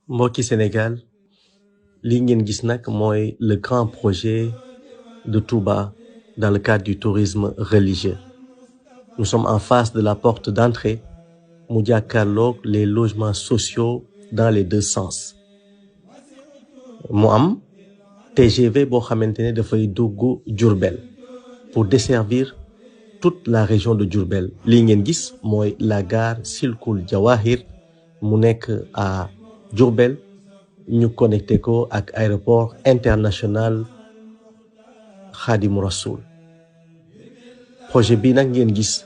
mbokki Sénégal li ngeen gis nag mooy le grand projet de Touba dans le cadre du tourisme religieux. Nous sommes en face de la porte d'entrée mu jàkkaarloog les logements sociaux dans les deux sens. mu am TGV boo xamante ne dafay dugg Diourbel pour desservir toute la région de Diourbel. li ngeen gis mooy la gare Silkul Jawahir mu nekk à Diourbel ñu connecté ko ak aéroport international Khadimou Rassoul. projet bi nag ngeen gis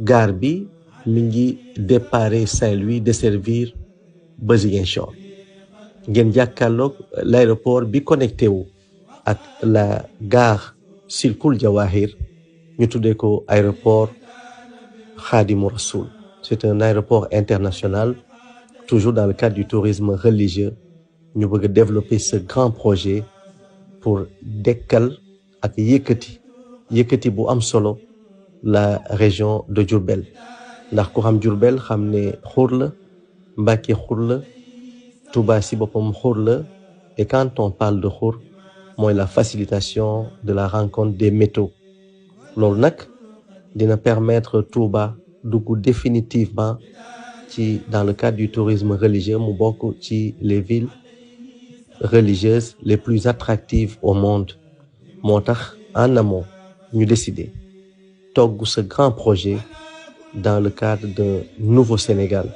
gare bi mi ngi déparé Saint-Louis desservir ba Ziguinchor ngeen jàkkaarloog l'aéroport bi connecté wu ak la gare Silkul Jawahir ñu tuddee ko aéroport Khadimou Rassoul. C'est un aéroport international, toujours dans le cadre du tourisme religieux. ñu bëgg a développer ce grand projet pour dekkal ak yëkkati bu am solo la région de Diourbel ndax ku xam Diourbel xam ne xur la, Mbacké xur la, Touba si boppam xur la. Et quand on parle de xur mooy la facilitation de la rencontre des métaux. loolu nag dina permettre Touba dugg définitivement dans le cadre du tourisme religieux mu bokk ci les villes religieuses les plus attractives au monde. moo tax en amont ñu décidé togg ce grand projet dans le cadre d'un nouveau Sénégal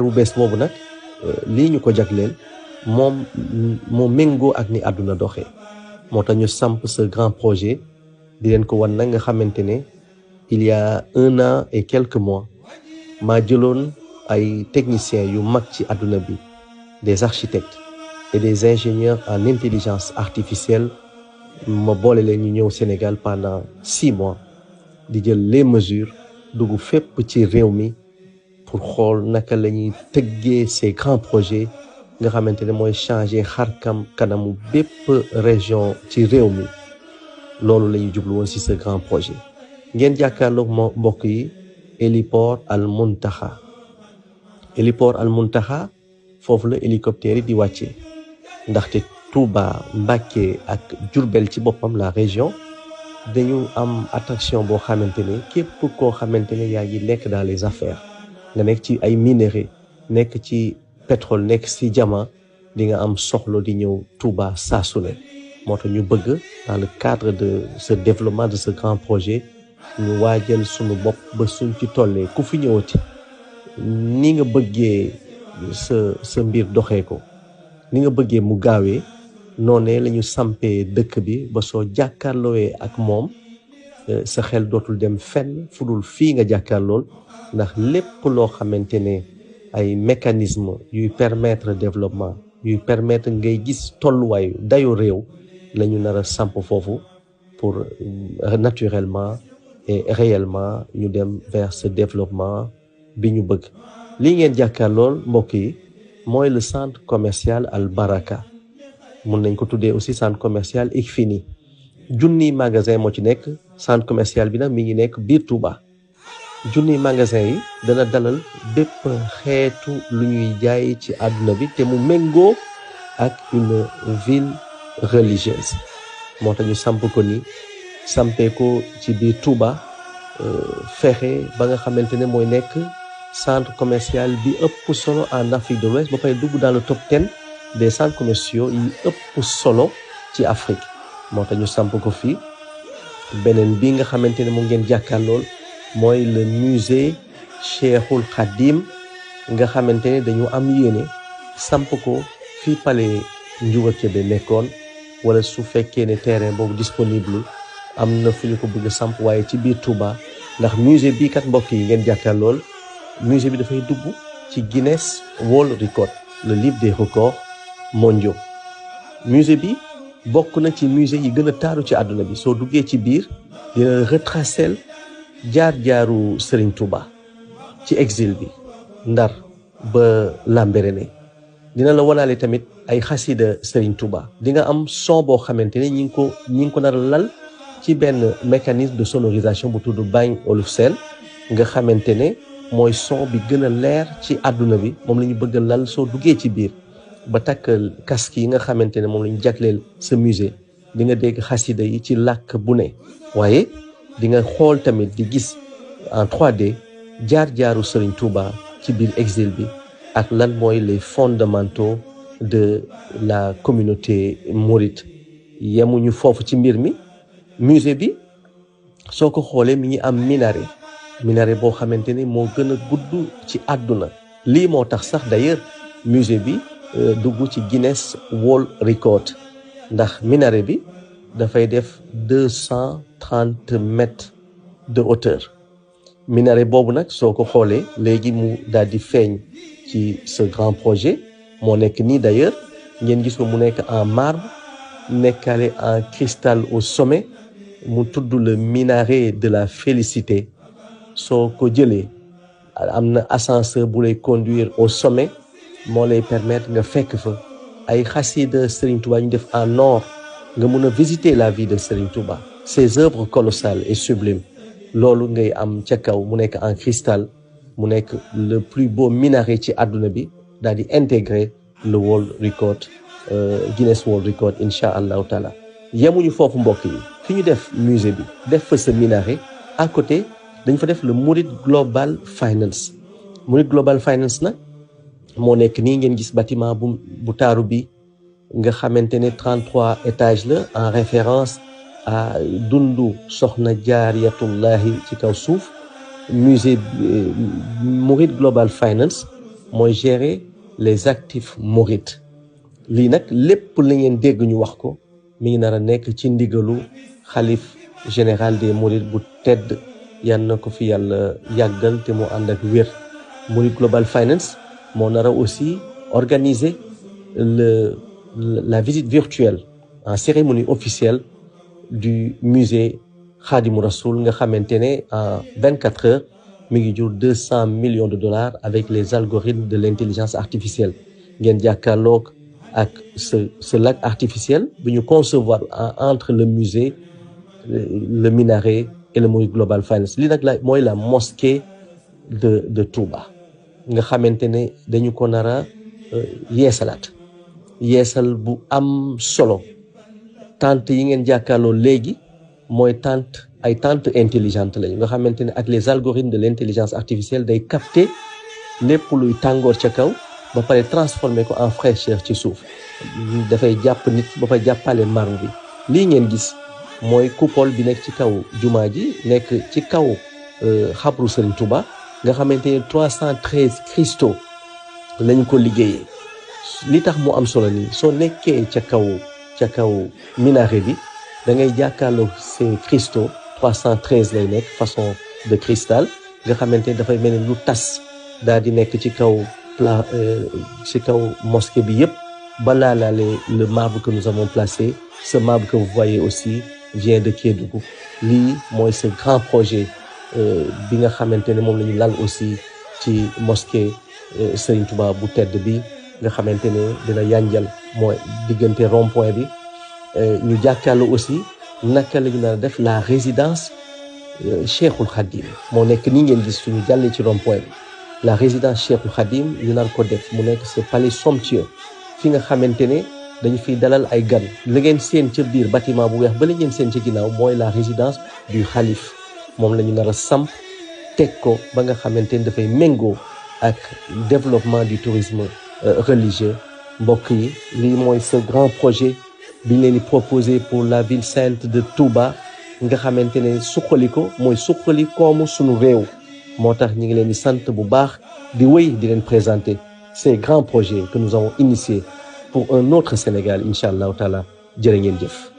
bu bees boobu nag lii ñu ko jagleel moo méngoo ak ni àdduna doxee. moo tax ñu samp ce grand projet di leen ko wan nag nga xamante ne il y a 1 an et quelques mois maa jëloon ay techniciens yu mag ci àdduna bi, des architectes et des ingénieurs en intelligence artificielle ma boole leen ñu ñëw Sénégal pendant 6 mois di jël les mesures dugg fépp ci réew mi pour xool naka la ñuy tëggee ces grands projets nga xamante ne mooy changer kanamu bépp région ci réew mi. loolu la ñuy jublu woon ci ce grand projet. ngeen jàkkaarloog mbokk yi héliport Al Muntaha. héliport Al Muntaha foofu la hélicoptère yi di wàccee ndaxte Touba, Mbacké ak Diourbel ci boppam la région dañu am attraction boo xamante ne képp koo xamante ne yaa ngi nekk dans les affaires nga nekk ci ay minerais nekk ci pétrole nekk ci diamant di nga am soxla di ñëw Touba saa su ne. moo tax ñu bëgg dans le cadre de ce développement de ce grand projet ñu waajal sunu bopp ba suñ ci tollee ku fi ñëwati ni nga bëggee sa mbir doxee ko ni nga bëggee mu gaawee noonee la ñu sampee dëkk bi ba soo jàkkaarloowee ak moom sa xel dootul dem fenn fu dul fii nga jàkkaarlool ndax lépp loo xamante ne ay mécanisme yuy permettre développement yuy permettre ngay gis tolluwaayu dayo réew la ñu nar a samp foofu pour naturellement et réellement ñu dem vers ce développement bi ñu bëgg. li ngeen jàkkaarlool mbokk yi mooy le centre commercial Al Baraka mun nañ ko tuddee aussi centre commercial Ikfini. junniy magasin moo ci nekk. centre commercial bi nag mi ngi nekk biir Touba. junniy magasin yi dana dalal bépp xeetu lu ñuy jaay ci àdduna bi te mu méngoo ak une ville religieuse. moo tax ñu samp ko ni sampee ko ci biir Touba fexe ba nga xamante ne mooy nekk centre commercial bi ëpp solo en Afrique de l'Ouest ba pare dugg dans le top 10 des centres commerciaux yi ëpp solo ci Afrique. moo tax ñu samp ko fii. beneen bi nga xamante ne mu ngeen jàkkaarlool mooy le musée Cheikhul Khadim nga xamante ne dañu am yéene samp ko fii palais Ndiouga Kébé nekkoon wala su fekkee ne terrain boobu disponible am na fu ñu ko bëgg a samp waaye ci biir Touba ndax musée bii kat mbokk yi ngeen jàkkaarlool musée bi dafay dugg ci Guinness World Record, le livre des records mondiaux. musée bi bokk na ci musée yi gën a taaru ci àdduna bi soo duggee ci biir dina retracer jaar-jaaru Serigne Touba ci exil bi Ndar ba Lambaréné. dina la wanaale tamit ay xasida Serigne Touba. di nga am son boo xamante ne ñi ngi ko nar a lal ci benn mécanisme de sonorisation bu tudd Bagne Olufsen nga xamante ne mooy son bi gën a leer ci àdduna bi moom la ñu bëgg a lal soo duggee ci biir ba takk casque yi nga xamante ne moom la ñu jagleel sa musée di nga dégg xasida yi ci làkk bu ne waaye di nga xool tamit di gis en 3D jaar-jaaru Serigne Touba ci biir exil bi ak lan mooy les fondamentaux de la communauté mouride. yemuñu foofu ci mbir mi musée bi soo ko xoolee mi ngi am minaret boo xamante ni moo gën a gudd ci àdduna lii moo tax sax d'ailleurs musée bi dugg ci Guinness World Record ndax minaret bi dafay def 230 mètres de hauteur minaret boobu nag soo ko xoolee léegi mu daal di feeñ ci ce grand projet moo nekk nii d'ailleurs ngeen gis ko mu nekk en marbre nekkale en cristal au sommet mu tudd le minaret de la félicité soo ko jëlee am na ascenseur bu lay conduire au sommet moo lay permettre nga fekk fa ay xasida Serigne Touba ñu def en or nga mun a visiter la vie de Serigne Touba ses œuvres colossales et sublimes loolu ngay am ca kaw mu nekk en cristal mu nekk le plus beau minaret ci àdduna bi daal di intégrer le World Record Guinness World Record incha allahu taala yemuñu foofu mbokk yi fi ñu def musée bi def fa sa minaret à côté dañ fa def le Mouride Global Finance Mouride Global Finance nag moo nekk nii ngeen gis bâtiment bu taaru bi nga xamante ne 33 étages la en référence à dundu soxna jaariyatullahi ci kaw suuf musée Mouride Global Finance mooy gérer les actifs mourides lii nag lépp la ngeen dégg ñu wax ko mi ngi nar a nekk ci ndigalu xalif général des mourides bu tedd yal na ko fi yàlla yàggal te mu ànd ak wér Mouride Global Finance moo nar a aussi organiser la visite virtuelle en cérémonie officielle du musée Khadimou Rassoul nga xamante ne en 24 heures mi ngi jur 200 millions de dollars avec les algorithmes de l'intelligence artificielle ngeen jàkkaarloog ak ce lac artificiel bi ñu concevoir entre le musée le minaret et le Mouride Global Finance lii nag mooy la mosquée de Touba nga xamante ne dañu ko nar a yeesal bu am solo tente yi ngeen jàkkaarloo léegi mooy tente intelligente lañu nga xamante ne ak les algorithmes de l'intelligence artificielle day capter lépp luy tàngoor ca kaw ba pare transformer ko en fraîcheur ci suuf dafay jàpp nit ba pare jàppale marne bi lii ngeen gis mooy coupole bi nekk ci kaw jumaa ji nekk ci kaw xabru Serigne Touba nga xamante ne 313 cristaux lañ ko liggéeyee li tax mu am solo nii soo nekkee ca kaw minaret bi da ngay jàkkaarloo ces cristaux 313 lay nekk façon de cristal nga xamante ne dafay mel ni lu tas daal di nekk ci kaw mosquée bi yëpp balaa laale le marbre que nous avons placé ce marbre que vous voyez aussi vient de Kédougou lii mooy ce grand projet bi nga xamante ne moom la ñu lal aussi ci mosquée Serigne Touba bu tedd bi nga xamante ne dina yanjal mooy diggante rond-point bi ñu jàkkaarloo aussi naka la ñu nar a def la résidence Cheikhul Khadim moo nekk nii ngeen gis suñu jàllee ci rond-point bi la résidence Cheikhul Khadim ñu nar ko def mu nekk ce palais somptueux fi nga xamante ne dañu fiy dalal ay gan la ngeen seen ca biir bâtiment bu weex ba la ngeen seen ca ginnaaw mooy la résidence du xalif moom la ñu nar a samp teg ko ba nga xamante ne dafay méngoo ak développement du tourisme religieux mbokk yi lii mooy ce grand projet bi ñu leen di proposé pour la ville sainte de Touba nga xamante ne suqali ko mooy suqali koomu sunu réew moo tax ñu ngi leen di sant bu baax di wéy di leen présenter ces grands projets que nous avons initiés pour un autre Sénégal incha allahu taala jërë ngeen jëf